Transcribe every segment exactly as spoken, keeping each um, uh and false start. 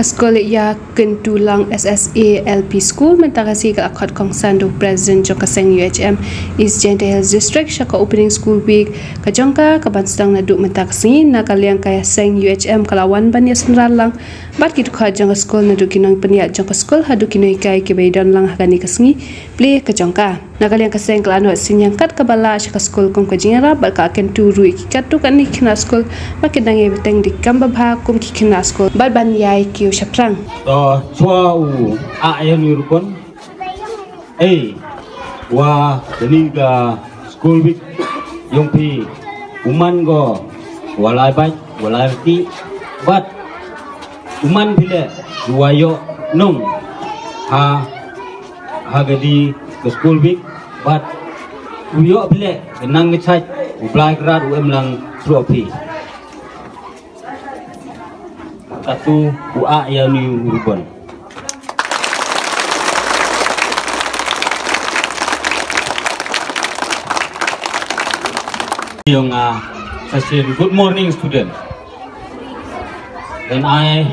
Skul Ïakynduh Lang S S A L P School mynta ka sngi ka la khot kongsan da u President jong ka seng U H M East Jaintia Hills District sha ka opening school week ka jong ka, ka ban sdang naduh mynta ka sngi. Na ka liang ka seng U H M ka la wan ban ïasynran lang bad ki dkhot jong ka skul, naduh ki nongpynïaid jong ka skul haduh ki nonghikai kiba ïadon lang ha kane ka sngi plie ka jong ka. Na ka liang ka seng ka la noh synñiang kat kaba lah sha ka skul kum ka jingïarap bad ka la kyntu ruh ïa ki katto katne ki khynnah skul ba kin nang ïai bteng da ki kam babha kum ki khynnah skul bad ban ïai kiew shaphrang. To, shuwa u ah ïa une u ribbon, ei, wa kane ka school week jong phi, u man ko wa lai bait wa lai riti, bad u man phi leh wa ïoh nong ha ha ka dei ka school week, bad u ïoh phi leh ka nang ka shait, u Blai Kynrad u em lang through phi. Katto u ah ïa une u ribbon. Ïong, ah, session. Good morning, student. And I,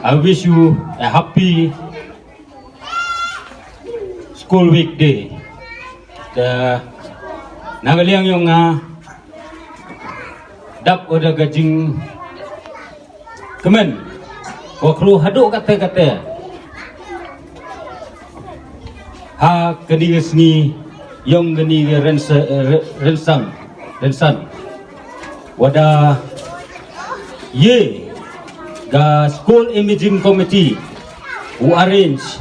I wish you a happy school week day. Te na ka liang ïong nga, dap u da ka jingkmen wa kru haduh kate kate ha kane ka sngi ïong kane ka rynsa-, re-, rynsang, rynsan. Wa da ïa ka School Imaging Committee u arrange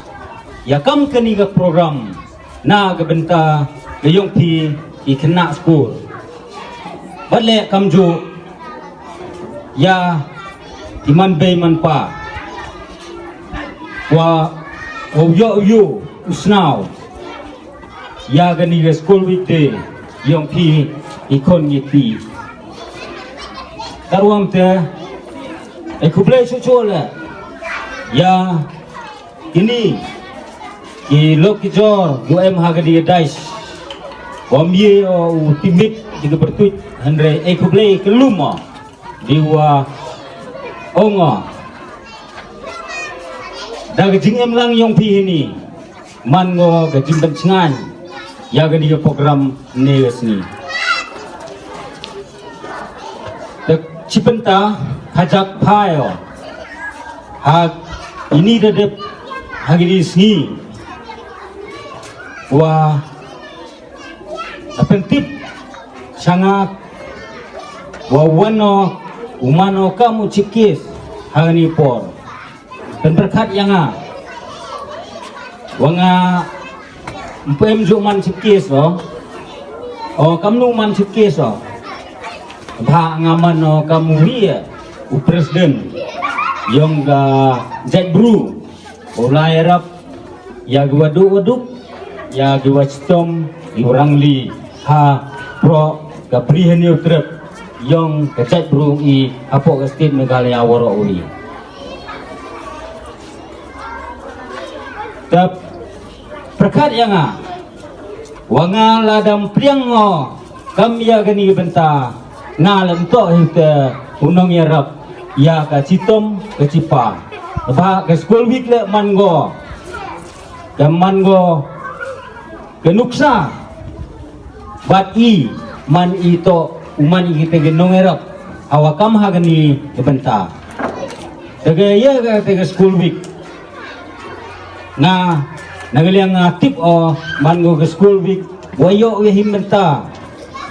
ïa kam kane ka program na ka bynta ka ïong phi ki khynnah skul. Bad leh kamjuh ïa ki man bei man pa wa, wa u ïoh u ïoh u snaw ïa kane ka school week day ïong phi ki khun ki kti. Katwam te, e khublei shuh shuh leh ïa kini ki lok ki jor u em ha kane ka dais. Wa ym ye u timit da ka pyrtuit, hynrei e khublei ka lum o. Dei wa ong o da ka jingim lang ïong phi hini, man ngo ka jingpynshngaiñ ïa kane ka program ne ka sngi. Te shi bynta ha jak phai o ha ini da dep ha kine sngi wa da pyntip sha nga wa wan o u man o kam u chief guest ha kane por. Pynpyrkhat ïa nga wa nga ym pem ju man chief guest o. O, kam nu man chief guest o. Ba nga man o kam u wi u president ïong ka jaitbru. U la ïarap ïa ki wa duk wa duk, ïa ki wa chitom, ïa u rangli ha pro ka bri hynñiew trep ïong ka jaitbru i hapoh ka state Meghalaya waroh uri. Te pyrkhat ïa nga wa nga la dam pliang o kam ïa kane ka bynta nga lem toh hi te u nongïarap ïa ka chitom ka chipa. Ba ka school week leh man go ka man go ka nuksa bad i man i toh u man i te ka nongïarap ha wa kam ha kane ka bynta. Te ka ïa ka te ka school week nga na ka liang nga tip o man go ka school week wa ïoh ïa him bynta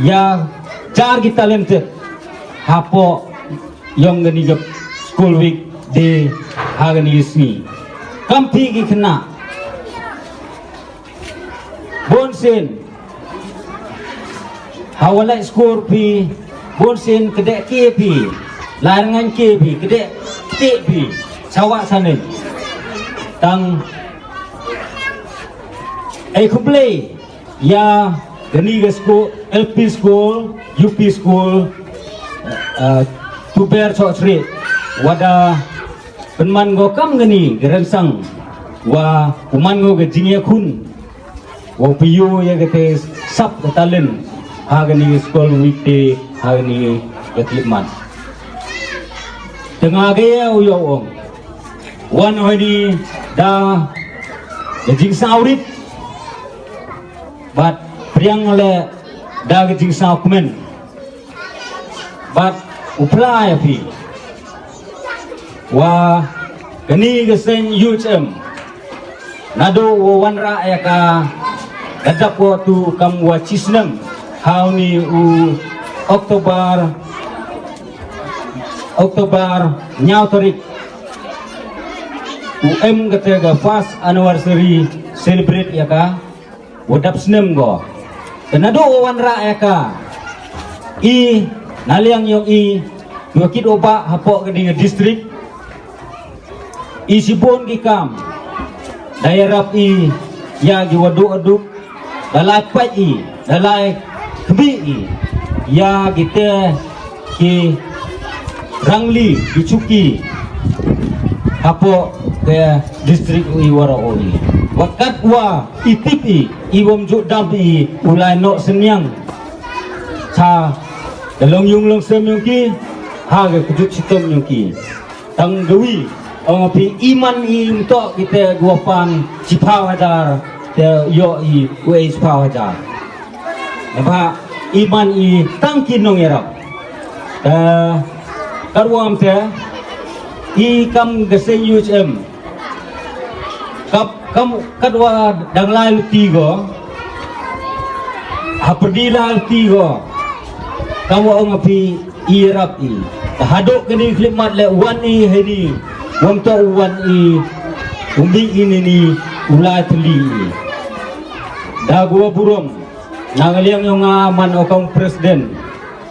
ïa jar ki talented hapoh ïong kane ka school week de ha kane ka sngi. Kam phi ki khynnah bun sien ha wa leh skur phi bun sien kdeh ki phi lai rngain ki phi kdeh ti phi sawa sanin tang ai khublei ïa kane ka school, L P school, U P school, uh, Tuber Chokri, wada pynman go kam kane ka rensang wa u man go ka jingïakhun wa u pynïoh ïa kata sap ka talent ha kane ka school week day ha kane ka khyllipmat. Te nga ka ïa u ïa u ong Wan hoi ni da ka jingsngewrit bad pdiang leh da ka jingsngewkmen bad u phla ïa phi. Wa kani ka seng U H M naduh u wanrah ïa ka da dap wa tu kam wa chisnem ha u ni u Oktober, Oktober nyaw tarik u em kata ka first anniversary celebrate ïa ka wa dap snem ko. Te naduh u wanrah ïa ka i na liang yong i wa kit u ba hapoh ka ding district i sibun ki kam da ïarap i ïa ki wa duk aduk da lai pait i da lai kbi i ïa ki te ki rangli ki chuki hapoh ka district i wara o i. Wa kat wa i tip i i wam ju dam i u lai nok senyang cha ka long yung long sem yung ki ha ka kujut chitom yung ki. Tang gawi ong phi iman i mtok i te gua pan chiphaw hajar te yo i u e chiphaw hajar. Naba iman i tang ki nong ïarap. Te karwam te i kam ka seng U H M kap kam katwa dang lai luti go hapdi lai luti go kam wa ong phi i rap i. Te haduh kini khlimat le wan i heni wam to wan i umbi ini ni ulai teli i. Da gua burom na ngaliang yong nga man okong president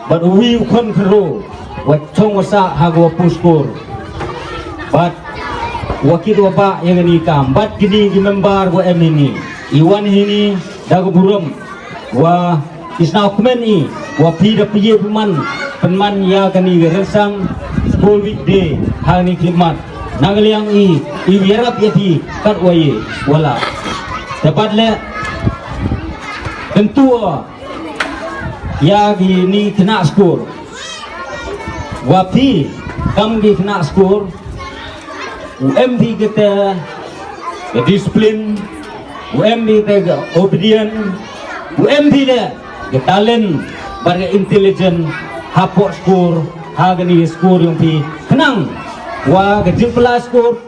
bad uwi u khon khero wa chong wa sa ha gua puskor bad wa kit wa ba yang ni kam bad kini ki member wa em ini i wan hini da gua burom wa isna kmen i wa phi da phi ye pman pman ya kani ga resang covid day ha ni khlimat na ngaliang i i yarap ya phi kat wa ye wala dapat le tentu ya ki ni kena skor wa phi kam ki kena skor u em phi kete ke disiplin u em phi kete ke obedient u em phi le ke talent bad ke intelligent hapoh skor ha kani skor yong phi kenang wa ke jingpela skor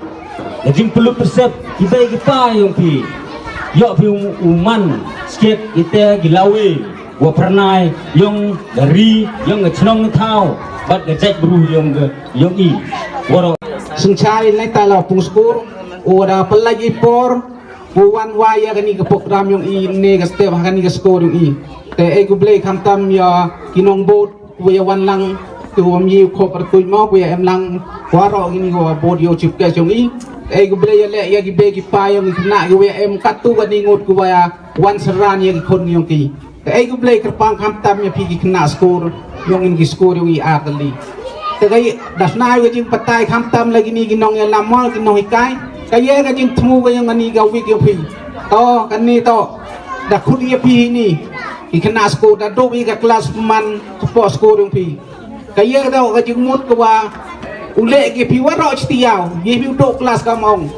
ke jingpelu persep ki bai ki pa yong phi yok phi u man sket kete ki lawe wa pernai yong ke ri yong ke chnong thaw bad ke jait bru yong ke yong i waro sengchai nai tala pung skor u da pelagi por u wan wa ya kani ke program yong i ne ke step ha kani ke skor yong i te e ku blei khamtam ya ki nong bot u ya wan lang tu wa mi khop rtuj mo u ya em lang waro kini wa bot yo chip ke yong i e ku blei ya le ya ki be ki pa yong i kena u ya em katu kani ngut u ya wan seran ya ki khon yong ki. Te ei ku blei kyrpang khamtam ïa phi ki khynnah skul yong in ki skul yong i ar tylli. Te ka i da sna ïa ka jingpatai khamtam la kini ki nong ïalam mo ki nong hikai. Ka ïa ka jingthmu ka yong kani ka wik yong phi. To kani to da khut ïa phi hini ki khynnah skul da dup ïa ka klas man ka po skul yong phi. Ka ïa ka daw ka jingmut ka wa u leh ki phi waroh chiti yaw ïa phi u duk klas ka mong.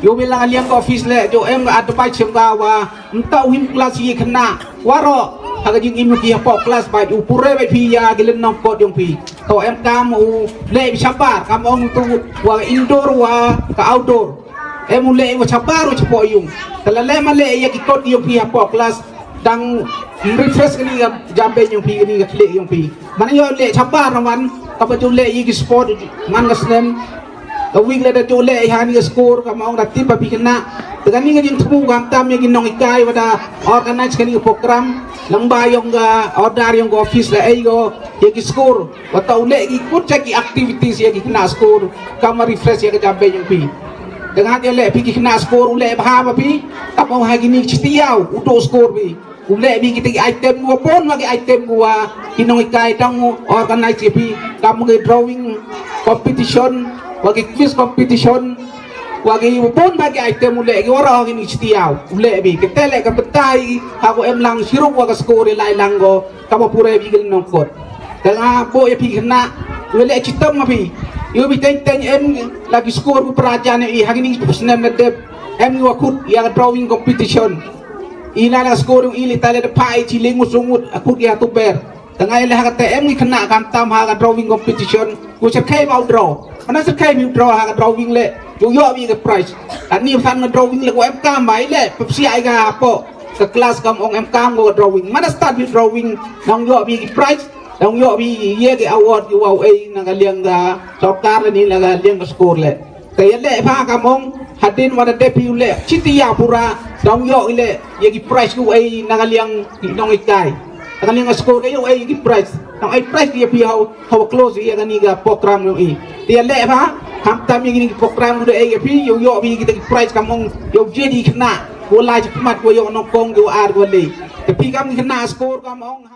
Ïa u bilang liang ka office leh jo em ka advice ka wa mta u him klas ïa khynnah waroh ha ka jingim ki hapoh klas ba u pure ba phi ïa ki lynnong kot yong phi. To em kam u leh bi shabar kam ong tu wa indoor wa ka outdoor. Em u leh wa chabar u chapoh yung. Te la leh ma leh ïa ki kot yong phi hapoh klas dang refresh kani ka jambe yong phi kani ka thlik yong phi. Mana ïoh leh chabar man ka ba ju leh ïa ki sport man ka snem. Ka wik leh da ju leh ïa hani ka score ka ma ong da tip ba phi khynnah. Te kani ka jingthmu ka tam ïa ki nong ikai wa da organize kani ka program. Lang ba yong ka order yong ka office la ei ko ïa ki score. Wa ta u leh ki kut cha ki activities ïa ki khynnah skul kam refresh ïa ka jambe yong phi. Dengan ïa leh phi ki khynnah skul u leh bha ba phi kam ong ha kini chiti yaw u to skul phi. U leh phi kita ki item wa pon wa ki item wa ki nong ikai dang organize ïa phi kam ki drawing competition wa ki quiz competition wa ki wa pon wa ki item u leh ki wara kini chiti yaw u leh phi kita leh ka betai ha ko em lang siruk wa ka skul ri lai lang ko. Kaba pura ïa phi ki lynnong kot. Te nga bo ïa phi khynnah u leh chitom ma phi. Ïoh beit teng teng em la ki score ku para jan i ha kine ki snem na dep. Em ngi wa kut ïa ka drawing competition. I la la score i li ta le da phah i chi le ngut sungut a kut ïa tu ber. Tang ai le ha kata em ngi khynnah kam tam ha ka drawing competition. Ku syrkhei ba u draw. Mana syrkhei mi u draw ha ka drawing le. Ju ïoh beit ka prize. Ani phan na drawing le ku em kam ba i le. Pepsi ai ka hapoh ka class kam ong em kam ko ka drawing. Mana start beit drawing nang ïoh beit ki prize. Dang ïoh beit ïa ki award ki wa u ei na ka liang ka sorkar ni na ka liang ka score le. Te ïa le pha kam ong hadien wa da dep hi u le chiti ïa pura dang ïoh i le ïa ki prize ki u ei na ka liang ki nong i kai. Na ka liang ka score ka ïa u ei ki prize. Nong ei prize ki ïa phi hau hau close ïa ka ni ka program ïa u ei. Te ïa le pha ham tam ïa ki ni ki program u da ei ïa phi ïa u ïoh beit ki ta ki prize kam ong ïa u jedi khynnah. Ko lai chi khmat ko ïoh nong kong ko ar ko le. Te phi kam ki khynnah score kam ong